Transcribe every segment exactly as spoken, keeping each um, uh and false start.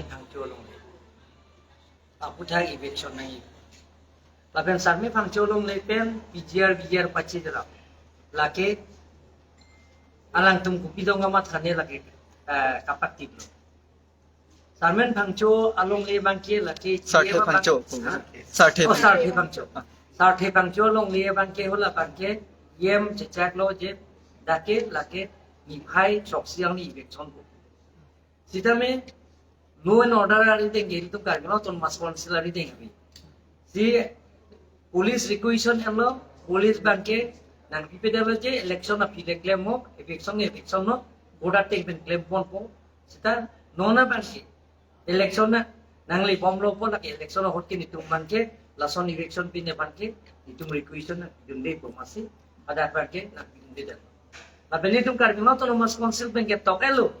Phangcho alongle aputhak eviction nangji. Lapen Sarme Phangcho alongle pen P G R, V G R pachi dera. Lake alangtum kopi dong amat khane lake, eh, kapak tiplo. Sarme Phangcho alongle abangke lake Sarthe G M Phangcho. Abang-, ha? Sarthe Oh, Phangcho. Sarthe Phangcho. Sarthe Phangcho alongle abangke hala abangke E M chechaklo je dak ke lake niphai throksi arni eviction ko. Sitame law and order arideng ke ilitum Karbi Anglong Autonomous Council arideng ave. Si police requisition henlo, police abangke nangpipedetlo je election aphi le klemlo, eviction eviction lo, voter ateng pen klemponpo. Sita non abangke election na nanglebomlo pu lake election ahut ke netum abangke lason eviction pine abangke netum requisition nangpidunde pu masi, hadak abangke nangpidundedet. Lapen netum Karbi Anglong Autonomous Council pen ketok-etlo,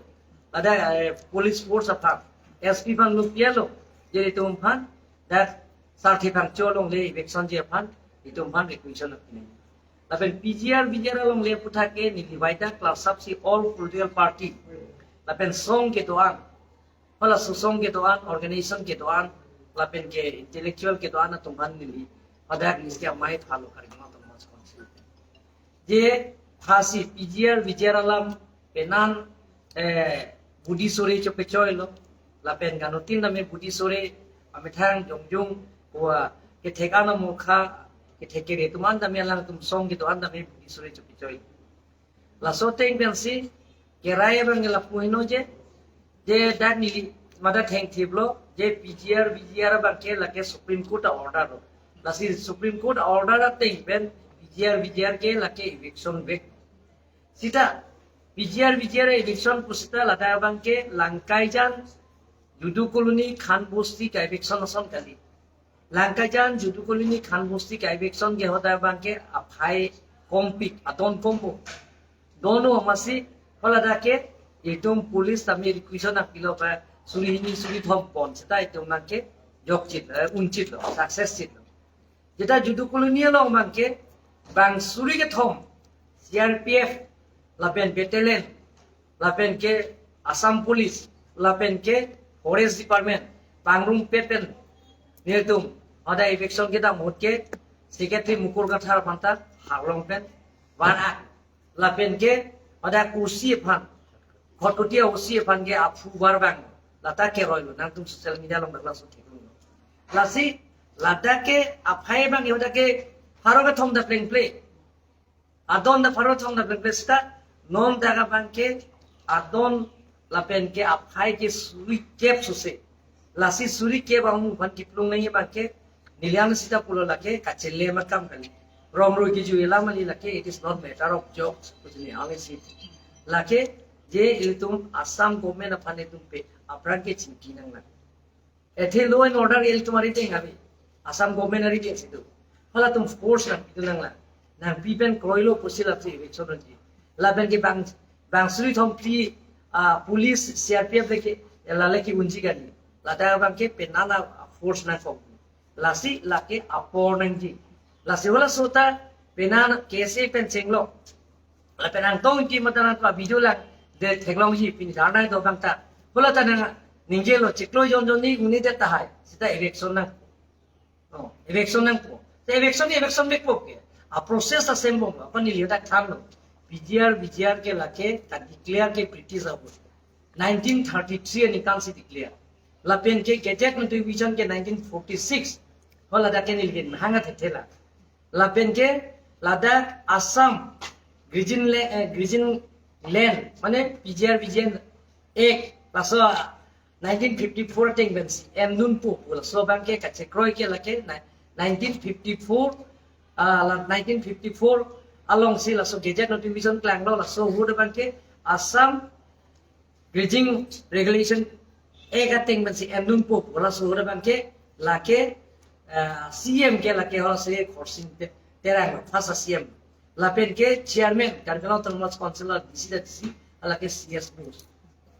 hadak, eh, police force aphan, S P aphan nangpi-etlo, je netum aphan dak Sarthe Phangcho alongle eviction ji aphan netum aphan requisition nangpinang. Lapen P G R, V G R alongle aputhak ke neli vaida class up si all political party lapen song kedo-an, hala sosong kedo-an, organization kedo-an, lapen ke intellectual kedo-an atum aphan neli hadak neli ke amei phalo Karbi Anglong Autonomous Council. Je phasi P G R, V G R alam penan, eh, budi sore chopechoilo, lapen ganutin tame budi sore amethang jongjung wa kethek anamokha, kethek kere atum an tame alangtum song kedo-an tame budi sore chopechoilo. Laso ateng pensi kerai abang lapu heno je, je dak neli mada thengthiplo je P G R, V G R abangke lake Supreme Court a-order lo. Lasi Supreme Court a-order ateng pen P G R, V G R ke lake eviction vek. Sita P G R, V G R eviction pusita ladak abangke Langkaijan Judu Colony Khan Bosti ka-eviction ason kali. Langkaijan Judu Colony Khan Bosti ka-eviction ke hadak abangke aphai kompik, adon kompo. Dono masi hala dak ke itum police tame requisition nangpilo pa suri hini suri thom pon sita itum abangke jokchit, eh, unchitlo, success chitlo. Jeta Judu Colony along abangke bang suri kethom C R P F lapen battalion lapen ke Assam Police lapen ke Forest Department pangrumpet pen nelitum hadak eviction kedam ahut ke Secretary Mukul Kathar aphanta harlong pen var-ak lapen ke hadak O C aphan, Khatkhati O C aphan ke aphu var abang lata keroilo, nangtum social media along dak laso theklonglo. Lasi ladak ke aphai abang hadak ke pharo kethom dak plengple. Adon dak pharo kethom dak plengple sita non dak abangke adon lapen ke aphai ke suri kep suse. Lasi suri kep amu aphan kiplung nangji abangke neli an sita pulo lake kachelem akam kali. Rong roi kejui alam kali lake, it is not matter of jokes, kuchini angle si. Lake je ilitum Assam government aphan itum pe apran ke chingki nanglang. Athe law and order ilitum arideng ave. Assam government arideng si do. Halatum force nangpidun nanglang. Nangpi pen kroilo pusi latum eviction nangji. Lapen ke bang, bang suri thom phli, ah, police, C R P F lake, la lake unji kali. Ladak abangke penan a force nangkok. Lasi lake apor nangji. Lasi halaso ta penan K S A pen chenglo. Lapen angtong ki mata nangpa video lang de theklongji pini dharna do abang ta. Hala ta nang ningjelo chiklo jon jon ni uni det tahai. Sita eviction nang. Oh, eviction nangpo. Te eviction ni eviction vekpo ke. A process asem bom apa neli dak thanlo. P G R, V G R ke lake ta declare ke British ahut. Nineteen thirty-three aningkan si declare. Lapen ke gazette notification ke nineteen forty-six. Hala dak ke neli ke hanga thethela. Lapen ke ladak Assam Grazing La-, eh, Grazing Land, mane P G R V G R Act, laso nineteen fifty-four ateng pensi endunpo, laso abangke kachekroi ke lake ni-, nineteen fifty-four, ah, la nineteen fifty-four alongsi laso gazette notification klanglo, laso ahut abangke Assam Grazing Regulation Act ateng pensi endunpo, laso ahut abangke lake, ah, C M ke lake ho se Khorsing Te-, Terang, first C M. Lapen ke chairman, Karbi Anglong Autonomous Council D C ta D C, lake C S Bose.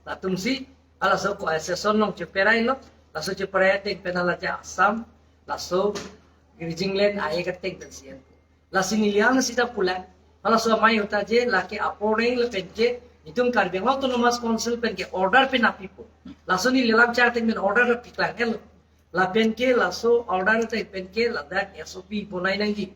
Latumsi, halaso ko session along cheperailo, laso cheperai ateng pen hala je Assam, laso Grazing Land Act ateng pensi en. Lasi neli an sita pulang, halaso amei ahut ta je, lake apor nang lapen ke, Itum Karbi Anglong Autonomous Council pen ke order pen apipo. Laso neli lam chak ting pen order pen piklang el. Lapen ke laso order ateng pen ke ladak S O P bonai nangji.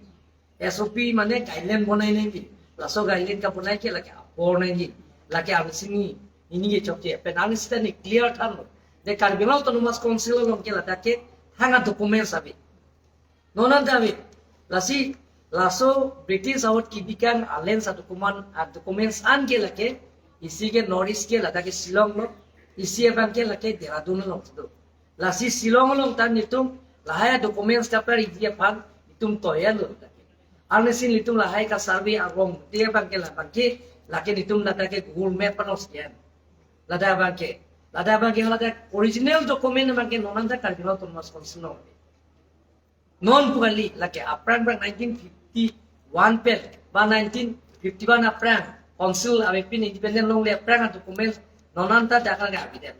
S O P mane guideline bonai nangji. Laso guideline kabonai ke lake apor nangji. Lake arnisi ni, ini ke chokche. Pen arnisi ta ne clear thanlo. De Karbi Anglong Autonomous Council along ke ladak ke hang a-documents ave. Non anta ave. Lasi laso British ahut kebi kang a-lands a-document, a-documents an ke lake, isi ke North East ke ladak ke Shillong lo, isi abang ke lake Dehradun along si do. Lasi Shillong along ta netum lahai a-documents kapariji aphan netum toya lo ladak ke. Arnisi netum lahai ka-survey arong te abang ke labang ke, lake netum ladak ke Google Map along scan. Ladak abang ke, ladak abang ke, ladak original document abang ke non anta Karbi Anglong Autonomous Council along. Non pu kali, lake aphrang abang nineteen fifty-one pen, ba nineteen fifty-one aphrang, council avepin independent longle aphrang a-document non anta dak lake abidet.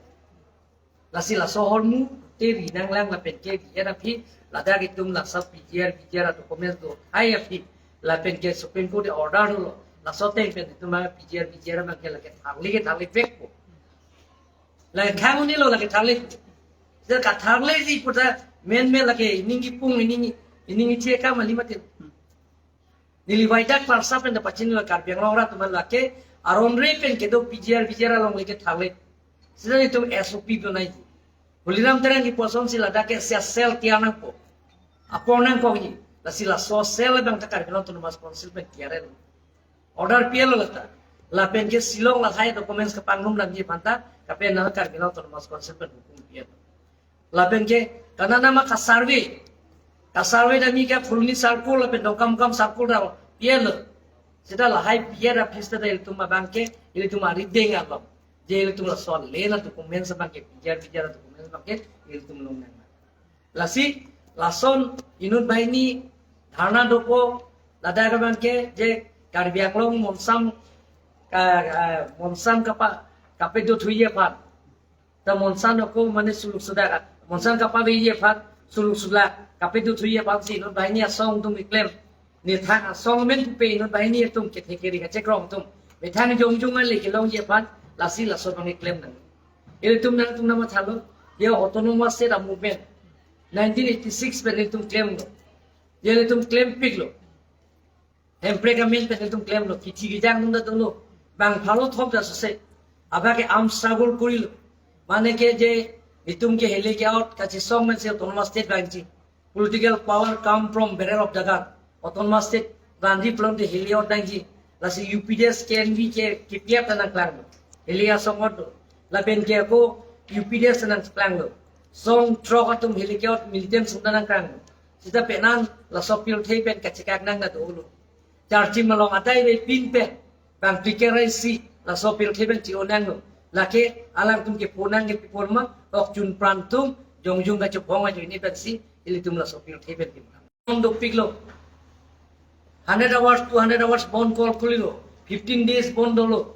Lasi laso ahormu te ri nanglang lapen ke ri-et aphi, ladak itum laso P G R, V G R a-documents do hai aphi, lapen ke Supreme Court order lo, laso ateng pen itum a-P G R, V G R abang ke lake tharle ke tharle vekpo. Lake khang un-elo lake tharle. Seta katharleji pu ta men men lake ining kipung, ining, ining iche ka mali mati. Neli vaidak parsa pen ta pachinilo, Karbi Anglong arat atum lake aronre pen kedo P G R, V G R along lake tharle. Seta netum S O P donaiji. Tuliram Terang kipu asonsi ladak ke sia cell tiar nangpo. Apor nangkokji. Lasi laso cell abang ta Karbi Anglong Autonomous Council pen tiar el. Order pi-et lo lata. Lapen ke Shillong lahai documents kapangrum damji aphan ta, kapen na Karbi Anglong Autonomous Council pen hukum pi-et. Lapen ke kanana ma ka-survey, ka-survey damji ke Phuloni circle lapen Dongkamukam circle ta pi-et lo. Seta lahai pi-et aphi seta ilitum abang ke, ilitum arideng along. Je ilitum laso le na documents abang ke, P G R, V G R documents abang ke, ilitum longnang. Lasi, lason inut banghini dharna dopo, ladak abang ke je Karbi Anglong monsam ka, ah, monsam kapa, kapedo thuji aphan. Ta monsam ako mane suluk sudak, monsam kapaveji aphan, suluk sulak kapedo thuji aphansi inut banghini asong atum keklem. Methang asong amen pupe inut banghini atum kethe keri kachekrong atum. Methang jongjong ale kelongji aphan, lasi laso abang keklem nang. Ilitum nangtum nangmathalo, ya autonomous state a-movement. Nineteen eighty-six pen ilitum klemlo. Ya ilitum klempiklo. Hemprek amen pen ilitum klemlo. Kithi kejang atum ta dolo. Bang pharo thom ta sose. Abang ke arm struggle korilo. Mane ke je, itum ke heli ke out kachisong amen si autonomous state vangji. Political power come from barrel of the gun. Autonomous state vangji pulote heli out nangji. Lasi U P D S, K N V ke, K P F ta nangklanglo. Heli asong out lo. Lapen ke ako U P D S ta nangklanglo. Song throk atum heli ke out militant sung ta nangklanglo. Seta penan laso pirthe pen kachekak nang na dolo. Charchim along adai avepin pen bang pikir isi laso pirthe pen chi-o nanglo. Lake alangtum kepu nang ke pi apot ma, ok chun pran atum jongjong kachobong ajoine pensi ilitum laso pirthe pen kim. Bon dopiklo. Hundred hours, two hundred hours bon call korilo. Fifteen days bon dolo.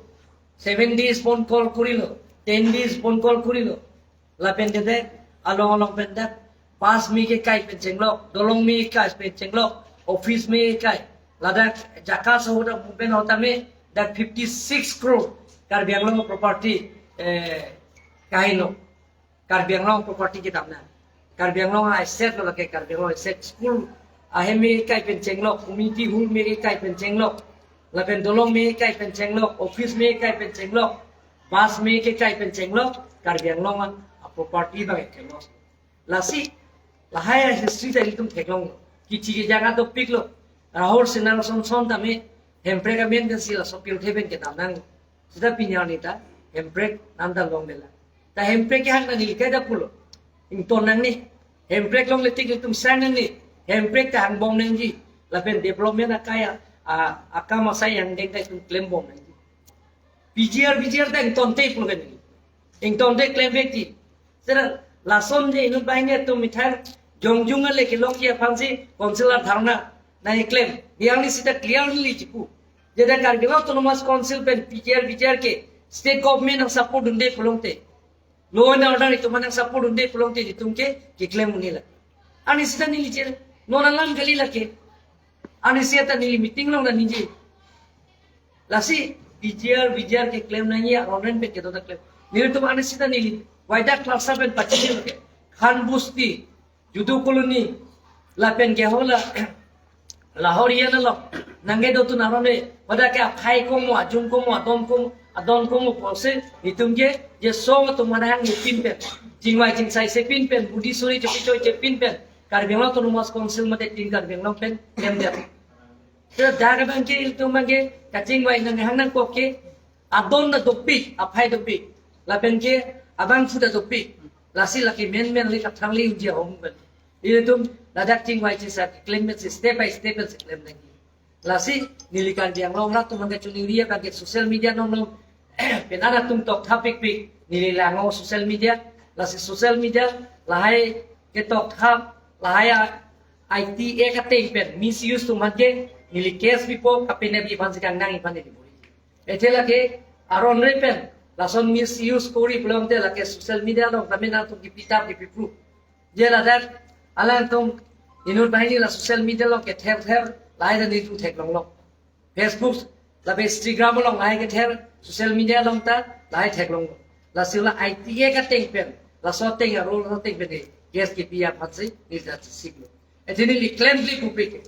Seven days bon call korilo. Ten days bon call korilo. Lapen tete, along along pen dak, bus me kekai pen chenglok, dolong me kekai pen chenglok, office me kekai. Ladak jaka sohut dak pen hota me, dak fifty-six crore Karbi Anglong property, eh, kailo. Karbi Anglong property kedam na. Karbi Anglong asset lo lake, Karbi Anglong asset, school ahem me kekai pen chenglok, community hall me kekai pen chenglok, lapen dolong me kekai pen chenglok, office me kekai pen chenglok, bus me kekai pen chenglok, Karbi Anglong a-property abang ke loss. Lasi, lahai a-history ta ilitum theklonglo. Kithi kejang adopiklo. Rahul Sinha lason ason tame, Hemprek amen pensi laso pirthe pen kedam nang. Seta pini arni ta, Hemprek nanta longlelang. Ta Hemprek ke hang nangli kaita pulo. Ington nangne. Hemprek longle tik ilitum sang nangne. Hemprek ta hangbom nangji. Lapen development akai a, a, akam asai angdeng ta itum klembom nangji. P G R, V G R ta ingtonte pulo ke neli. Ingtonte klem vekji. Seta lason je inut banghini atum methang jongjong ale kelongji aphansi council adharna nangklem. Yang ni seta clearly chipu. Jeda Karbi Anglong Autonomous Council pen P G R, V G R ke state government nangsupport dunde pulote, law and order itum nangsupport dunde pulote itum ke keklem un-e la. Arni seta neli je, non alam kali lake. Arnisi ta neli meeting along nangji. Lasi, P G R, V G R keklem nangji aron pen kedo ta klem. Nelitum arni sita neli waida klasa pen pachini ke. Khan Busti, Judu Colony, lapen ke hala Lahorian along nangkedotun aron e, pada ke aphai komo, ajung komo, adon komo, adon komo pusi, itum ke, je song atum manahang ni pin pen, chingvai chingsai si pin pen, budi suri chopi choi si pin pen, Karbi Anglong Autonomous Council mate tin Karbi Anglong pen, lemdet. Te dak abang ke, itum abang ke, kachingvai nanghang nangkok ke, adon ta dopik, aphai dopik, lapen ke, abangphu ta dopik, lasi lake menmen le kathang le unji ahom pen. Itum ladak chingvai chisa keklem pen si step by step pen si klem nangji. Lasi neli Karbi Anglong rat atum abang ke choningri abang ke social media nong nong pen arat atum tokthap pikpik neli langnon social media. Lasi social media lahai ketokthap lahai a-, I T Act ateng pen misuse atum abang ke neli case pipo kapenebi aphan si kangnang aphan neli bori. Athe lake aron re pen lason misuse kori pulote lake social media along tame nangtum kipitap kipi proof. Je ladak alangtum inut banghini la social media along kether ther lahai ta nelitum theklonglo. Facebook lapen Instagram along lahai kether social media along ta lahai theklonglo. Lasi la I T Act ateng pen laso ateng a-rule ateng pen case kipi aphan si neli ta siklo. Athe neli klemkle pupe ke.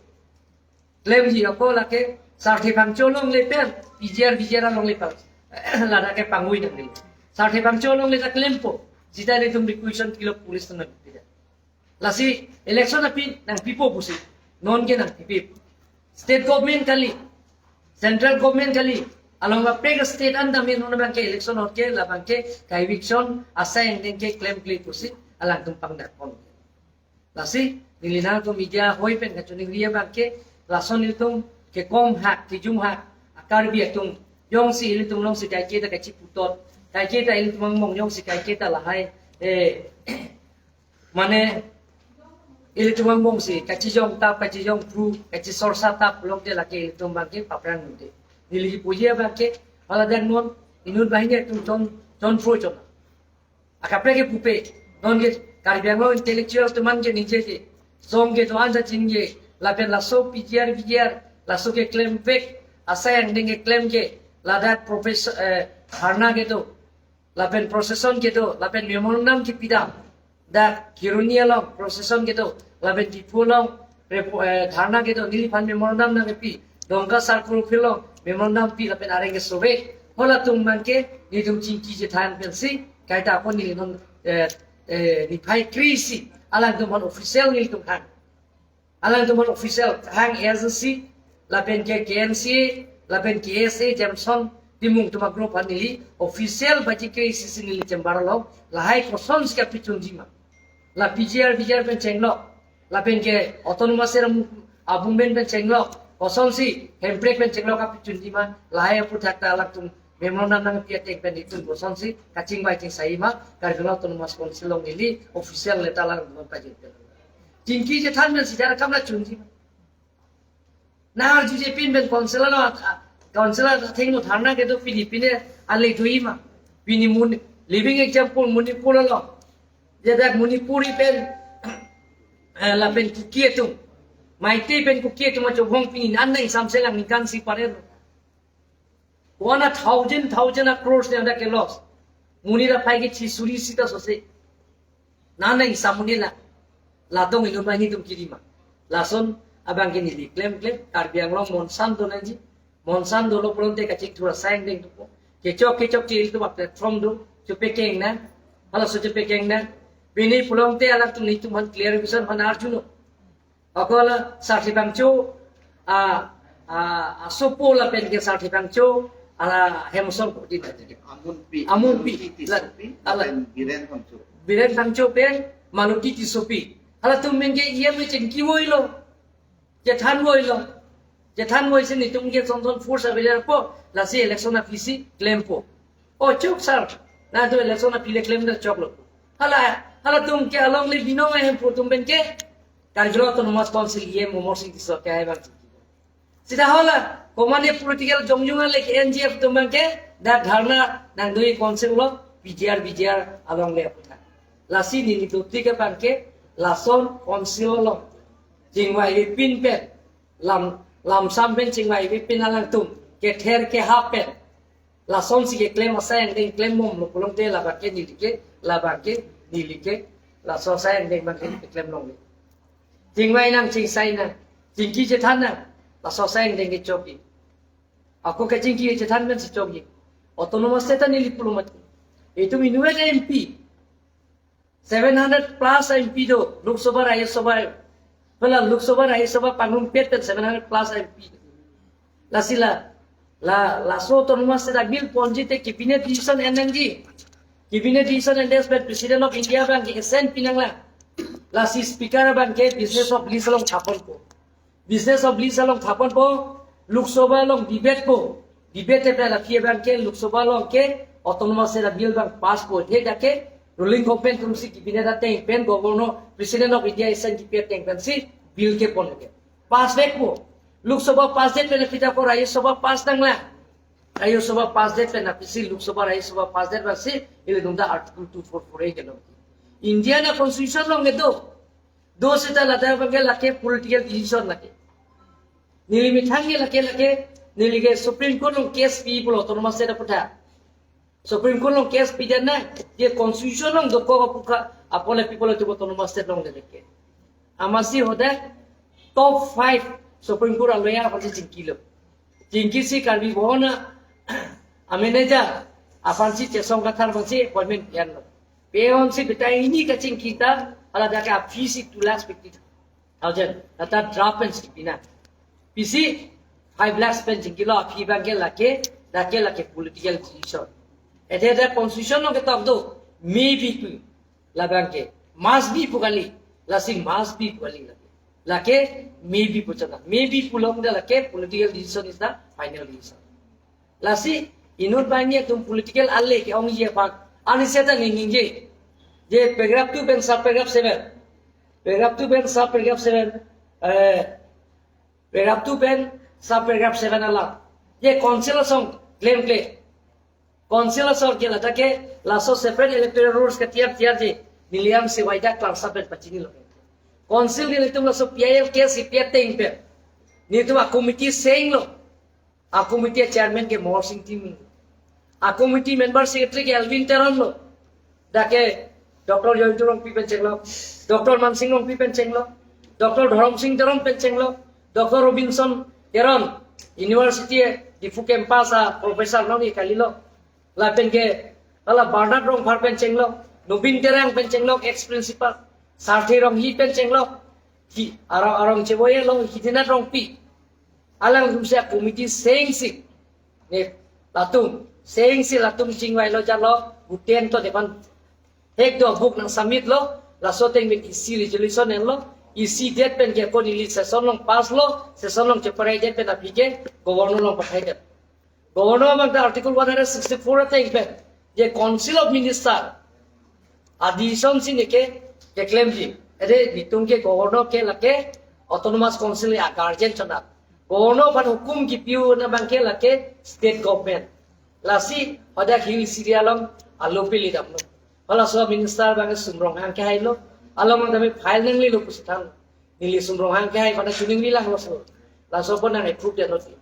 Klemji ako lake Sarthe Phangcho along le pen P G R V G R along le pen ladak ke pangui nang dilo. Sarthe Phangcho along le ta klempo. Sita nelitum requisition kilo police nang pida. Lasi election aphi nangpipo pusi. Non ke nangpipe. State government kali, central government kali, along kaprek state an tame non abang ke election ahut ke labang ke ka-eviction asai angdeng ke klemkle pusi alangtum pangdak pon. Lasi neli nangtum media hoi pen kachoningri abang ke lason itum kekom hak, kejum hak, a-Karbi atum jongsi ilitum along si kaike ta kachiputot, kaike ta ilitum angbong jongsi kaike ta lahai, eh, mane ilitum angbong si kachijong tap, kachijong pru, kachisorsa tap pulote lake ilitum abang ke paphrang nute. Neli puji abang ke hala dan non inut banghini atum chon, chon pro chon. Akaprek ke pupe, non ke Karbi Anglong intellectual atum an ke ningje ke. Song kedo-an ta chingje, lapen laso P G R V G R, laso keklem vek, asai angdeng keklem ke, ladak professor, eh, dharna kedo, lapen procession kedo, lapen memorandum kepidam. Dak Kheroni along procession kedo, lapen Diphu along repo-, eh, dharna kedo, neliphan memorandum nangkepi, Dongka circle along memorandum pi lapen areng kesovek. Halatum abang ke nelitum chingki chethan pensi kaita ako neli non, eh, eh, niphai kre-isi alangtum aphan official nelitum hang. Alangtum aphan official hang agency lapen ke K N C A lapen K S A Jameson Timung atum a-group aphan neli official baji kre-isi si neli chamber along lahai kosonsi kapichunji ma. La P G R V G R pen chenglok, lapen ke autonomous area mu-, a-movement pen chenglok, kosonsi hemprek pen chenglok kapichunji ma, lahai aphuthak ta alangtum memorandum nangpi ateng pen itum kosonsi kachingvai chingsai ma, Karbi Anglong Autonomous Council along neli official letter alangtum pajir pen. Chingki chethan pen sijara kam la chunji ma. Nang arjuje pin pen council along, council athengno dharna kedo pini pine ale dui ma. Pini mun living example Manipur along. Jadak Manipuri pen, eh, lapen Kuki atum, Meitei pen Kuki atum achobong pini nang nang samselang ningkan si parelo. One a thousand, thousand a crores ne ada ke loss. Monit aphai ke chi suri sita sose. Nang nang samuni la. Ladong inut banghini atum kiri ma. Lason abang ke neli klemklem, Karbi Anglong monsan do nangji. Monsan dolo pulote kachingthur asai angdeng dopo. Kechok kechok ke ilitum a-platform do, chepekeng nang. Halaso chepekeng nang. Pini pulote alangtum nelitum aphan clarification aphan arjunon. Ako la Sarthe Phangcho, a, a, asopo lapen ke Sarthe Phangcho, ala Hemson Koti. Amunpi. Amunpi. Amunpi Tissopi, la, ala. Lapen Biren Phangcho. Biren Phangcho pen Maloti Tissopi. Halatum abang ke E M chingki voilo. Chethan voilo. Chethan voi si nelitum ke son son force available po. Lasi election aphi si klempo. O chok sir. Nangtum election aphi le klem ta choklo. Hala, halatum ke along le binong ahemphu atum pen ke Karbi Anglong Autonomous Council E M Amarsing Tisso ke hai bang. Sita hala, komatne political jongjung ale ke N G F atum abang ke, dak dharna nangdoi council along, P G R, V G R along le aphuthak. Lasi neli dotik abang ke, lason council along chingvai pin pen, lam, lamsam pen chingvai pin alangtum, kether kehap pen, Lasonsi keklem asai angdeng klembomlo pulote labangke neli ke, labangke neli ke, laso asai angdeng abangke keklem longle. Chingvai nang, chingsai nang, chingki chethan nang, laso asai angdeng ke chokji. Ako kachingki chethan pensi chokji. Autonomous state ta neli pulo mati. Itum inutvet M P, seven hundred plus M P do, Lok Sabha, Rajya Sabha. Hala Lok Sabha, Rajya Sabha pangrumpet pen seven hundred plus M P. Lasi la, la, laso autonomous state abill ponji te cabinet decision en nangji. Cabinet decision en des pen President of India abangke assent pi nanglang. Lasi speaker abangke business of lease along thaponpo. Business of lease along thaponpo, Lok Sabha along debate po. Debate pen aphi abangke Lok Sabha along ke autonomous state abill abang pass po. He dak ke ruling government atumsi cabinet ateng pen governor, President of India assent kipi ateng pensi bill ke pon ke. Pass vekpo. Lok Sabha pass det pen aphi ta ko Rajya Sabha pass nanglang. Rajya Sabha pass det pen aphisi Lok Sabha, Rajya Sabha pass det pensi ili nunda Article two four four A ke long. Indian a constitution along ke do. Do seta ladak abangke lake political decision lake. Neli methang ke lake lake, neli ke Supreme Court along case pi pulo autonomous state aphuthak. Supreme Court along case pi jana, je constitution along dokok aphuthak, apot le people to autonomous state along de lake. Amatsi hodak top five Supreme Court a lawyer aphansi chingkilo. Chingkisi Karbi Bhawan a manager aphansi Chesong Kathar aphansi appointment pi-anlo. Pi-ansi betai hini kachingki ta, hala dak ke a fees si two lakhs fifty thousand. Lata draft pensi pi nang. Pisi five lakhs pen chingkilo, aphi abangke lake, dak ke lake political decision. Ede dak constitution along ketok do, maybe pu labangke, must be pu kali, lasi must be pu kali lake. Lake maybe pu chana. Maybe pu long da lake political decision is the final decision. Lasi inut banyak atum political ale ke-ongji aphan. Ani seta ningje. Je paragraph two pen sub paragraph seven. Paragraph two pen sub paragraph seven. Eh, paragraph two pen sub paragraph seven alam. Je council asong klemkle. Council asong ke lata ke laso separate electoral rules ke tiar tiar je. Nelitum si waida klar saben pachinilo. Council nelitum laso P I L case pi ateng pen. Nelitum a committee senglo. A committee chairman ke Mohor Sing Timung. A committee member secretary ke Elwin Teron lo. Dak ke Doctor Joyinto Rongpi pen chenglo, Doctor Mansing Rongpi pen chenglo, Doctor Dhorom Sing Teron pen chenglo, Doctor Robinson Teron, University Diphu campus a professor nong kalilo. Lapen ke hala Bernard Rongphar pen chenglo, Nobin Terang pen chenglo, ex principal, Sarthe Ronghi pen chenglo, hi arong arong cheboye lo, Hidinath Rongpi. Alanglitum si a committee sengsi. Ne latum, sengsi latum chingvailo jalo, guten to depan hek do book nang submit lo, laso ateng pen E C resolution enlo, E C det pen ke ko neli session along pass lo, session along cheparai det pen aphi ke governor along pathai det. Governor abang ta Article one hundred sixty-four ateng pen, je Council of Minister a decision si neke keklemji. Ede nelitum ke governor ke lake autonomous council a guardian chonat. Governor aphan hukum kipi-un abang ke lake state government. Lasi hodak Hills area along alo pili damlo. Halaso minister abang Sum Ronghang kehailo. Along abang kami file nanglelo pusi than. Neli Sum Ronghang kehai pada chuning bilang laso. Laso pon nang approve dia noti.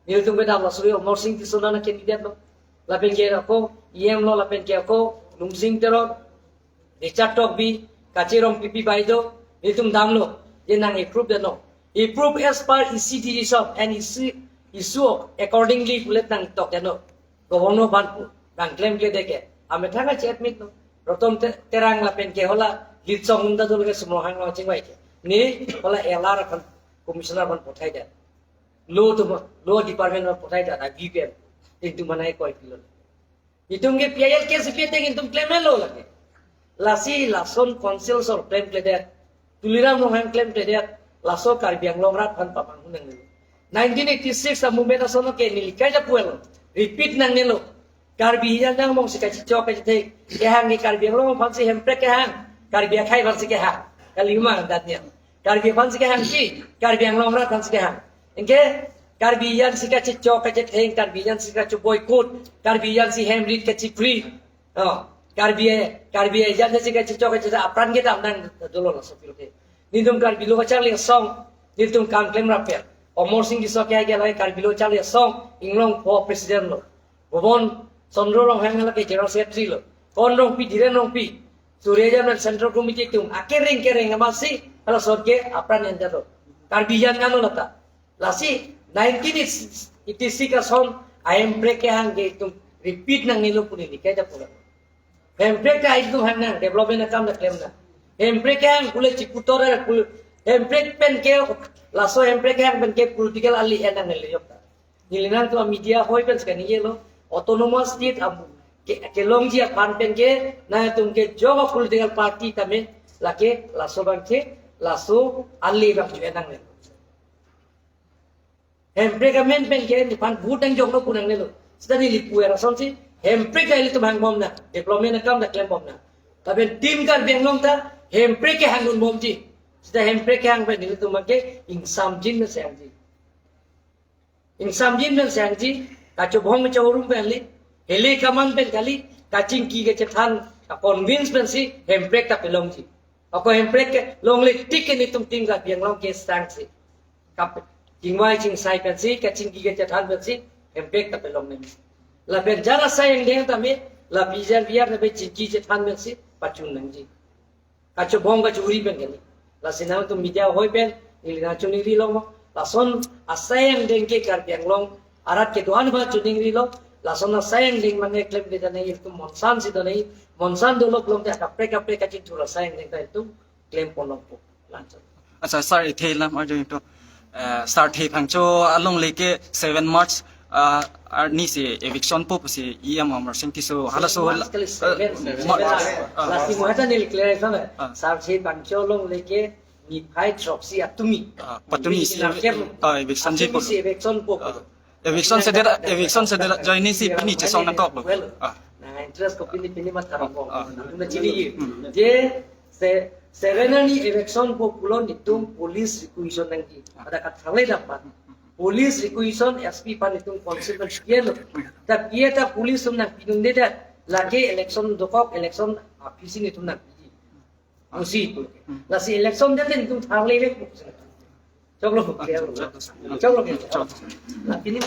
Nelitum kedam laso yo Amar Sing Tisso nang candidate lo. Lapen ke ako E M lo, lapen ke ako Lumsing Teron, Richard Tokbi, Kache Rongpipi Baideo, nelitum damlo. Je nang approve dia no. Approve as per E C decision and issue, issue accordingly pulet nangtok dia no. Governor aphan pu, nang klemkle det ke. Amethang achi admit lo. Rotom Te-, Terang lapen ke hala Litsong Nunda dul ke Sum Ronghang lo chingvai ke. Ne hala L R aphan, commissioner aphan pathai det. Law atum, law department aphan pathai det, a V P M. Nelitum manai koi pilo. Itum ke P I L case pi ateng itum klemlo lake. Lasi lason council asong klemkledet. Tuliram Ronghang klemkledet. Laso Karbi Anglong arat aphan pamang hunang nelo. Nineteen eighty-six a movement ason ke neli kaja puel. Repeat nangnelo. Karbi hijan dang mong si kachichok kachithek. Kehang ke Karbi Anglong aphansi Hemprek kehang. Karbi akhai aphansi kehang. Kalima datnya. Karbi aphansi kehang si. Karbi Anglong arat aphansi kehang. Anke Karbi hijan si kachichok kachithek, Karbi hijan si kachiboycott, Karbi hijan si hem rit kachi-free. Oh, Karbi, Karbi hijan si kachichok kachithek apran kedam nang dolo laso pilo ke. Nelitum Karbi lo kacharli asong, nelitum kam klem rapet. Amar Sing Tisso ke agi lake Karbi lo charli asong, Inglongpho president lo. Bhuban Chandra Ronghang lake General Secretary lo. Kon Rongpi, Dhiren Rongpi, Surya Jain Central Committee atum akereng kereng amatsi halaso ke apran enjalo. Karbi Anglong lo ta. Lasi nineteen eighty-six ason ahemprek kehang ke itum repeat nangnelo pu neli kejapon. Hemprek ta itum hang nang, development akam ta klem nang. Hemprek kehang pule chiputor pule, hemprek pen ke, laso hemprek kehang pen ke political ali en nangnelo yok ta. Neli nangtum media ahoi pen skaningje lo, autonomous state am ke, kelongji aphan pen ke nangtum ke jok a political party tame lake laso abang ke, laso ali abang ke en nangnelo. Hemprek amen pen ke nephan vote nangjoklo pu nangnelo. Seta neli pu-er asonsi hemprek ta ilitum hangbom nang, development akam ta klembom nang. Lapen Team Karbi Anglong ta hemprek kehang dunbomji. Seta hemprek kehang pen ilitum ke ingsamjin pen sehangji. Ingsamjin pen sehangji, kachobhong kachorum pen kali, hile kamang pen kali, kachingki kachethan, ka-convince pensi hemprek ta pelongji. Ako hemprek kelongle tik ke netum Team Karbi Anglong ke sangsi. Kap, chingvai chingsai pensi, kachingki kachethan pensi hemprek ta pelong nang. Lapen jara asai angdeng tame, la bijar biar lapen chingki chethan pensi pachun nangji. Kachobhong kachori pen kali. Lasi nangtum media ahoi pen neli nangchiningrilo mo. Lason asai angdeng ke Karbi Anglong arat kedo-an aphan chiningrilo. Lason asai angdeng mane klemkle ta nangji, itum monsan si do nangji. Monsan dolok long te kaprek kaprek kachingthur asai angdeng ta itum klempon longpo. Lanchon. Accha, sir, ithe lam arju to. Eh, sir, the phangcho alongle ke seven March, ah, arnisi eviction po pusi E M Amarsing Tisso halaso March hal-, kali, eh, seven, seven March, March. Ah. Lasi mo hata neli clear sa na. Ah. Sir, the phangcho alongle ke niphai throksi atumi. Ah, patumi si, Eviction ke, ah, eviction atumi ji po. Si eviction po. Ah. Eviction sedera, eviction sedera join si pini chesong nangkok lo. Well, ah, na interest ko pini pini mat karong ko. Ah. Na chini ye. Hmm. Je se, seven arni eviction po pulo netum police requisition nangji. Ah. Pada kathangle dapat. Police requisition S P aphan netum consent pi-etlo. Ta pi-et ta police atum nangpidunde ta. Lake election dokok, election aphi si netum nangpiji. Musi pu. Hmm. Lasi election det netum thangle le pu. Choklo. Choklo. Choklo. Lasi ni